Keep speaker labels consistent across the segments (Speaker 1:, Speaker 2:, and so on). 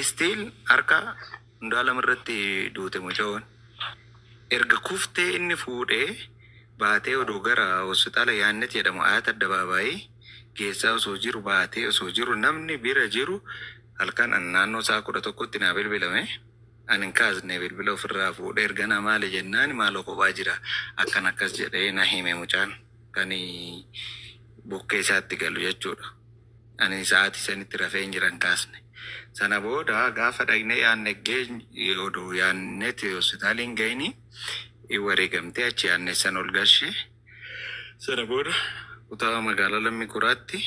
Speaker 1: Still harka Andu'aalam irratti duute mucayoon. Erga kuftee inni fuudhee baatee odoo gara hospitaala Yaannet jedhamu Ayat Addabaabaayii geessaa osoo jiru baatee osoo jiru namni bira jiru halkan an naannoo sa'a 11tti naa bilbilame. Ani hin kaasne bilbila ofirraa fuudhee erganaa maali jennaan maaloo kophaa jira akkan akkas jedhee na hime mucaan kan bukkee isaatti galu jechuudha. Ani sa'aatii sanitti rafeen jira hin kaasne. Sana booda gaafa dhaqnee yaanne odoo yaannetti hospitaala hin gahini wareegamtee achi yaanne san ol galche. Sana booda kutaa magaalaa Lammii Kuraatti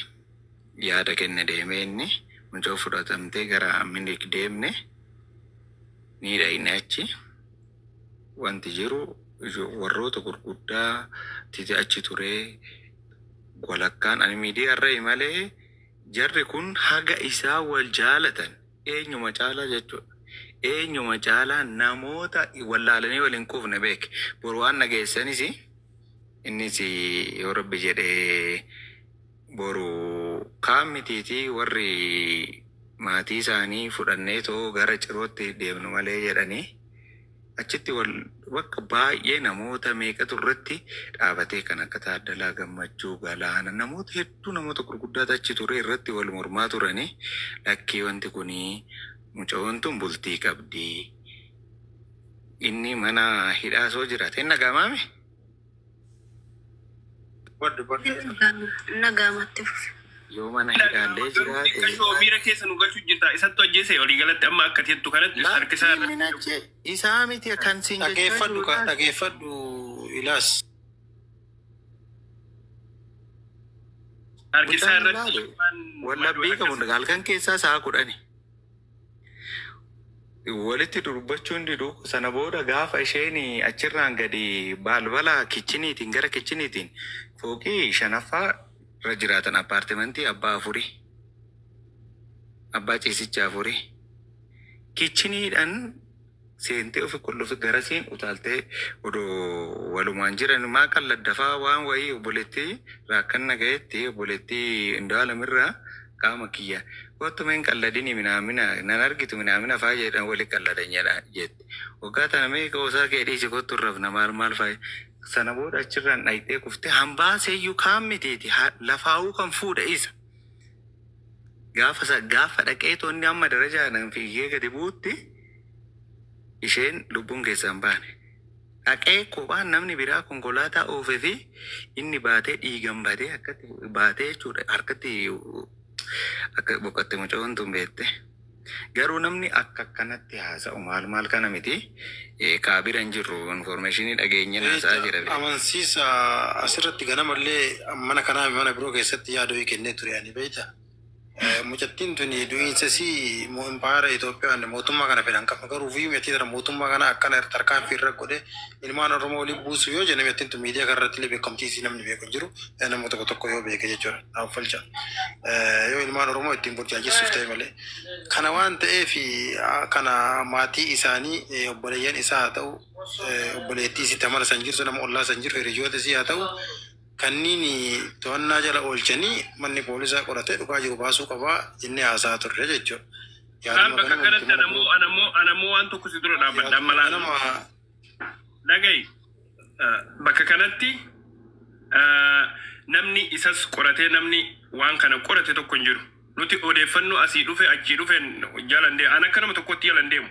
Speaker 1: yaada kenne deemee inni mucoo fudhatamtee gara Minilik deemne ni dhaqne achi. Wanti jiru warroota gurguddaa titi achi turee walakkaan ani miidiyaa irra malee jarri kun haga isaa wal jaalatan eenyuma caalaa jechuudha. Eenyuma caalaa namoota wallaalanii wal hin quufne beek. Boru waan dhageessanis innis yoo rabbi jedhee boru kaan mitiitii warri maatii isaanii fudhannee too gara cirootti deemnu malee jedhanii achitti wal bakka baay'ee namoota meeqatu irratti dhaabatee kan akka Taaddalaa Gammachuu Galaana namoota hedduu namoota gurguddaatu achi ture irratti wal mormaa turanii lakkii wanti kunii mucayoon tun bultii qabdi. Inni mana hidhaa soo jiraate hin dhaga'amaame?
Speaker 2: Baddu baddu.
Speaker 3: Nagaamatti fufi.
Speaker 1: Yoo mana hidhaallee
Speaker 4: Garuu
Speaker 1: jiraate
Speaker 4: xiqqashoo miira keessa nu galchuu jirta. Isattu ajjeese walii galatti amma akka jettu kanatti harki isaa
Speaker 1: lakki inni
Speaker 4: irratti.
Speaker 1: nache isaa miti kan siin jechaa
Speaker 2: Dhageeffadhu
Speaker 1: jiru
Speaker 2: ka
Speaker 1: laal.
Speaker 2: dhageeffadhu ilaas.
Speaker 4: Harki isaa
Speaker 1: Mucaan
Speaker 4: irratti
Speaker 1: ilaalu
Speaker 4: waan maduu
Speaker 1: wallabbii qabu
Speaker 4: akkas.
Speaker 1: halkan keessaa sa'a 10. Walitti dubbachuun didu sana booda gaafa isheen achirraan gadi balbala kichiniitiin gara kichiniitiin fooqii shanaffaa irra jiraatan appaartimentii abbaa afurii abbaa ciisicha afurii kichiniidhaan seentee ofi qullufi garasiin utaaltee odoo walumaan jiran maa qalladdafaa waan wayii obboleettii raakkanna ga'etti obboleettii Andu'aalamirraa qaama kiyya kottu meen qalladini minaamina nan argitu minaamina faa jedhan wali qalladan jedha jette. Waggaa tana mee qoosaa kee dhiisi kottu rafna maal maal faa sana booda achirraan dhayxee kuftee hambaaseeyyuu kaan mitiiti lafaa'uu kan fuudha isa. Gaafa gaafa dhaqee toonni amma darajaadhaan fiigee gadi bu'utti isheen lubbuun keessaa hin baane. Dhaqee kophaan namni biraa konkolaataa oofee fi inni baatee dhiigan batee akkatti baatee jechuudha harkatti akka boqotte mucoon tun beekte. Garuu namni akka akkanatti haasa'u maal maal kana miti kaabira hin jirru informationii dhageenyeen haasa'aa jira beekte.
Speaker 2: Amansiisa asirratti ganamallee mana kanaa fi mana biroo keessatti yaada wayii kennee ture ani beekta. Mucattiin tuni du'iinsa isii impaayera Itoophiyaan mootummaa kana fedhan qaba. Garuu fi mucattii tana mootummaa kana akkana tarkaanfii irra godhe ilmaan Oromoo waliin buusu yoo jenne mucattiin tun miidiyaa kana irratti illee beekamtii isii namni beeku hin jiru. Nama tokko tokko yoo beeke jechuudha. Naaf falcha. Yoo ilmaan Oromoo ittiin burjaajessuuf ta'e malee. Kana waan ta'eef kana maatii isaanii obboleeyyan isaa haa ta'u obboleettii isii tamara san jirtu nama ollaa san jiru hiriyoota isii haa ta'u kanneen to'annaa jala oolchanii manni poolisaa qoratee dhugaa jiru baasuu qabaa jennee haasa'aa turre jechuudha.
Speaker 4: Kaan
Speaker 2: Yaaduma
Speaker 4: bakka
Speaker 2: ganama nuti
Speaker 4: kanatti
Speaker 2: mana
Speaker 4: anammoo
Speaker 2: biroo
Speaker 4: anammoo anammoo waan tokko si dura dhaabbadha
Speaker 2: yaaduma
Speaker 4: amma laala.
Speaker 2: ganama
Speaker 4: Dhaga'i bakka kanatti namni isas qoratee namni waan kana qorate tokko hin jiru. Nuti odeeffannoo asii dhufe achii dhufe jalan deemu. An akka nama tokkotti jalan deemu.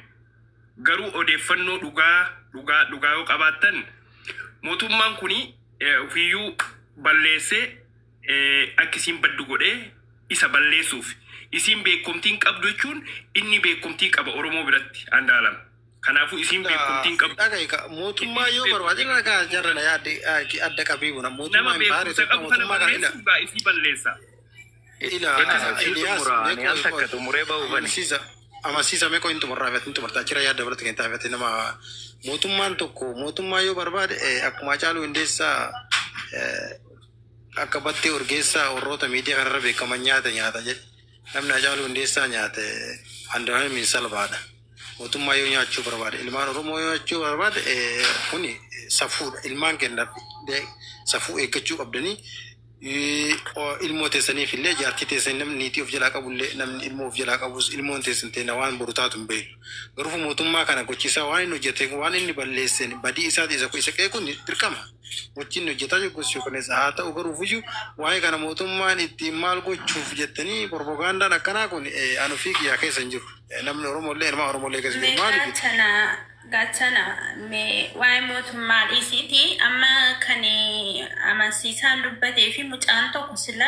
Speaker 4: Garuu odeeffannoo dhugaa dhugaa dhugaa yoo qabaattan mootummaan kuni ofiiyyuu balleessee akka isiin baddu godhee isa balleessuuf. Isiin beekumtii hin qabdu jechuun inni beekumtii qaba Oromoo biratti Andu'aalam. Kanaafuu isiin beekumtii hin qabdu.
Speaker 2: Dhaga'i ka mootummaa
Speaker 4: Isiin
Speaker 2: yoo barbaade
Speaker 4: beekumtii
Speaker 2: irra kaa jarra na yaadde adda qabii buna
Speaker 4: nama
Speaker 2: mootummaa impaayera
Speaker 4: beekumsa
Speaker 2: Itoophiyaa
Speaker 4: qabu kana
Speaker 2: mootummaa kana ila
Speaker 4: balleessuuf gaa isii balleessa.
Speaker 2: ila
Speaker 4: Akkas
Speaker 1: Siin
Speaker 2: Iliyaas
Speaker 1: xumura ani
Speaker 2: meeqoo
Speaker 1: al takka xumuree ba'uufani.
Speaker 2: amansiisa amansiisa meeqoo hin xumurraa feetin xumurtaa achirra yaadda biratti kan taafete nama mootummaan tokko mootummaa yoo barbaade akkuma Haacaaluu Hundeessaa akka Battee Urgeessaa warroota miidiyaa kanarra beekaman nyaata nyaata jedhe namni Haacaaluu Hundeessaa nyaate Andu'aalem salphaadha. Mootummaa yoo nyaachuu barbaade ilmaan Oromoo yoo nyaachuu barbaade kuni safuudha ilmaan kennaaf safuu eeggachuu qabdanii Ilmoo teessaniif illee jaartii teessanii namni niitii of jalaa qabullee namni ilmoo of jalaa qabus ilmoon teessan teena waan boru taatu hin beeknu. Garuu mootummaa kana gochisaa waan inni hojjete waan inni balleesseen badii isaati isa qeequun dirqama. Gochi inni hojjetaa jiru gochi kunis haa ta'u garuu iyyuu waa'ee kana mootummaan ittiin maal gochuuf jettanii propagaandaan akkanaa kun anu fi kiyyaa keessa hin jiru. Namni Oromoo illee ilmaa Oromoo illee keessa hin jiru. Maaliif?
Speaker 3: Gaachana gaachana mee waa'ee mootummaa dhiisiiti amma kan amansiisaan dubbatee fi mucaan tokko sila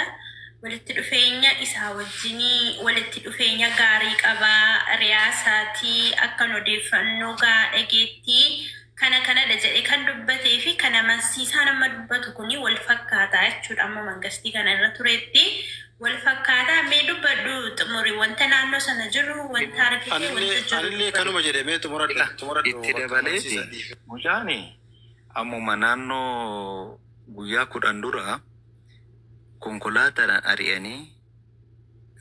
Speaker 3: walitti dhufeenya isaa wajjinii walitti dhufeenya gaarii qabaa riyaasaatii akkan odeeffannoo gaa dhageettii kana kanadha jedhee kan dubbatee fi kan amansiisaan amma dubbatu kuni wal fakkaataa jechuudha. Amma mangastii kana irra turetti wal fakkaataa. Mee dubbadhu xumuri, wanta naannoo sana jiru, wanta argite, wanta
Speaker 2: Anillee
Speaker 3: jiru
Speaker 2: anillee
Speaker 3: dubbadhu.
Speaker 2: Kanuma jedhamee xumuradhu xumuradhu
Speaker 1: Itti
Speaker 2: bakka
Speaker 1: dabaleeti
Speaker 2: amansiisaa dhiife.
Speaker 1: Mucaani ammuma naannoo guyyaa 10 dura konkolaataadhaan ari'anii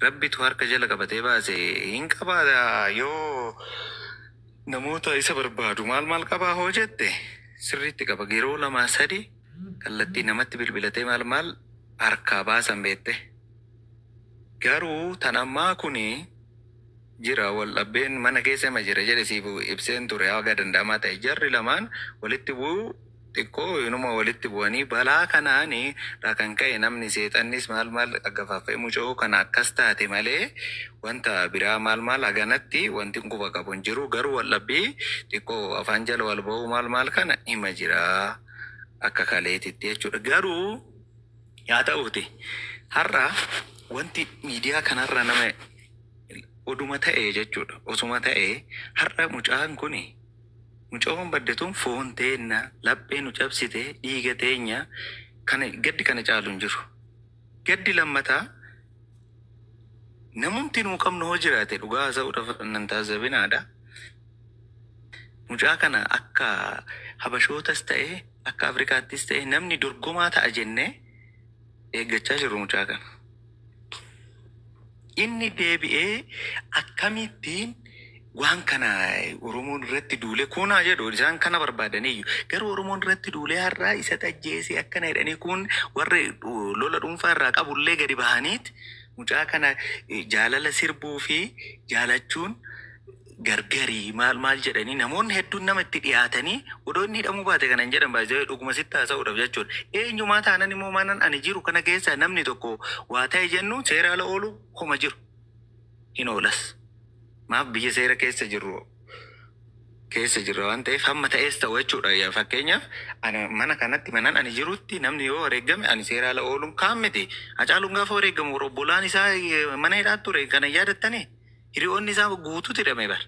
Speaker 1: rabbitu harka jala qabatee baase. Hin qabaa yoo namoota isa barbaadu maal maal qabaa hoo jette sirriitti qaba. Yeroo lama sadi kallattii namatti bilbilatee maal maal harkaa baasan beette. Garuu tan ammaa kuni jira wal dhabbeen mana keessa ma jira jedhe siif ibseen ture. Haga danda'amaa ta'e jarri lamaan walitti bu'uu xiqqoo inuma walitti bu'anii balaa kanaani irraa kan ka'e namni seexannis maal maal aggafaafee mucoo kana akkas taate malee wanta biraa maal maal haganatti wanti quba qabu hin jiru. Garuu wal dhabbii xiqqoo afaan jala wal ba'uu maal maal kana hima jira akka kaleetitti jechuudha. Garuu yaa ta'uuti har'a wanti miidiyaa kanarra nama oduma ta'e jechuudha. Osuma ta'e har'a mucaan kuni mucoon badde tun foon teenna laphee nu cabsite dhiiga teenya kana gaddi kana caalu hin jiru. Gaddi lammataa namumti nuu qabnu hoo jiraate dhugaa haasa'uudhaaf nan taasisabinaadha. Mucaa kana akka Habashootas ta'e akka Afrikaattis ta'e namni dorgomaa ta'a jennee eeggachaa jirru mucaa kana. Inni deebi'ee akkamittiin waan kana Oromoon irratti duulee kunaa jedhu isaan kana barbaadaniyyuu garuu Oromoon irratti duulee har'aa isa tajjeesee akkana jedhanii kun warri lola dhuunfaa irraa qabullee gadi bahaniit mucaa kana jaalala sirbuu fi jaalachuun gargarii maal maal jedhanii namoonni hedduun nama itti dhiyaatanii odoo inni hidhamuu baate kana hin jedhan baay'ee dhuguma sitti haasa'uudhaaf jechuudha. Eenyumaa taanan immoo maanan ani jiru kana keessa namni tokko waa ta'e jennu seera ala oolu homa jiru hin oolas. Maaf biyya seera keessa jirru keessa jirra waan ta'eef hamma ta'es ta'u jechuudha. Yaa fakkeenyaaf ani mana kanatti manan ani jirutti namni yoo wareegame ani seera ala ooluun kaan miti. Hacaaluun gaafa wareegamu obbolaan isaa mana hidhaa ture kana yaadattanii hiriyoonni isaa guutuutti hidhame bar.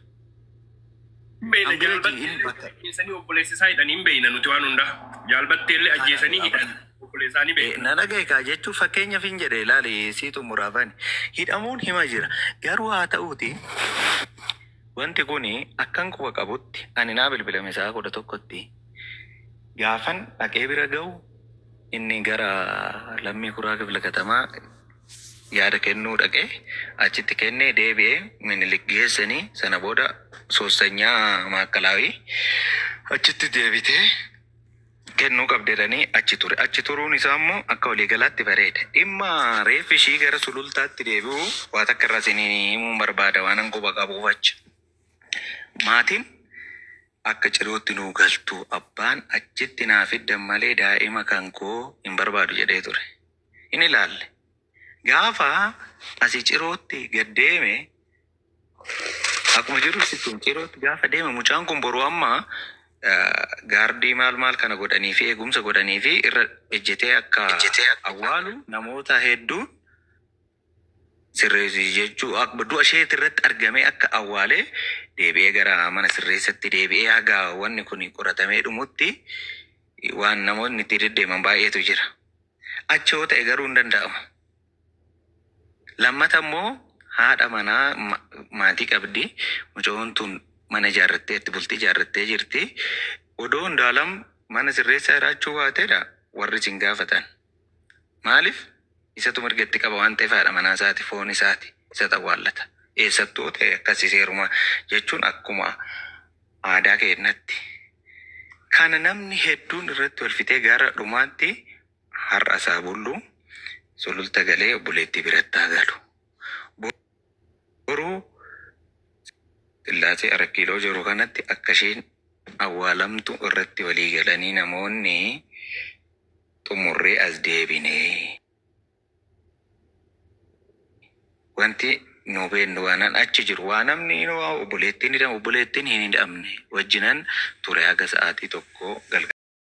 Speaker 4: Beeyna
Speaker 1: An bira
Speaker 4: jaalbatteellee
Speaker 1: ji'in bakka
Speaker 4: ajjeesanii obboleessa isaa hidhanii hin beeyna nuti waan hundaa. Jaalbatteellee ajjeesanii hidhan obboleessa isaanii beekna.
Speaker 1: Na dhagaye kaa jechuun fakkeenyaaf hin jedhe ilaali sii xumuraafani. Hidhamuun hima jira. Garuu haa ta'uuti wanti kuni akkan quba qabutti ani naa bilbilame sa'a 11tti gaafan dhaqee bira ga'u inni gara Lammii Kuraa kifla katamaa yaada kennuu dhaqee achitti kennee deebi'ee Minilik geessanii sana booda soossanyaa maakalaawii achitti deebitee kennuu qabdeedhanii achi ture. Achi turuun isaa immoo akka waliigalaatti bareeda. Dhimma reeffi ishii gara Sulultaatti deebi'u waa takka irraa isinii himuun barbaada waan an quba qabuuf achi. Maatiin akka Cirootti nuu galtu abbaan achitti naa fiddan malee daa'ima kan koo hin barbaadu jedhee ture. Hin ilaalle. Gaafa asii Cirootti gad deeme akkuma jiru sittuun Cirootti gaafa deeme mucaan kun boru amma gaardii maal maal kana godhanii fi eegumsa godhanii fi irra ejjetee akka awwaalu namoota hedduun sirreessu jechuu akka du'a isheet irratti argamee akka awwaalee deebi'ee gara mana sirreessatti deebi'ee haga wanni kun qoratamee dhumutti waan namoonni itti deddeeman baay'eetu jira. Achi yoo ta'e garuu hin danda'amu. Lammata immoo haadha manaa maatii qabdi. Mucoon tun mana ijaarrattee itti bultii ijaarrattee jirti. Odoo Hundaalam mana sirreessaa jiraachuu baateedha warri isin gaafatan. Maaliif? Isatu mirga itti qaba waan ta'eef haadha manaa isaati foon isaati isa awwaallata. Eessattuu ta'e akkasi seeruma jechuun akkuma aadaa keenyatti. Kana namni hedduun irratti wal fitee gara dhumaatti har'a isaa bullu. Sululta galee obboleettii biratti haa galu. Boruu Sillaasee Arakkiiloo jiru kanatti akka isheen awwaalamtu irratti walii galanii namoonni xumurree as deebinee. Wanti nu beennu waanan achi jiru waa namni obboleettiin hidhamu obboleettiin hin hidhamne wajjinan ture haga sa'aatii 1 galgala.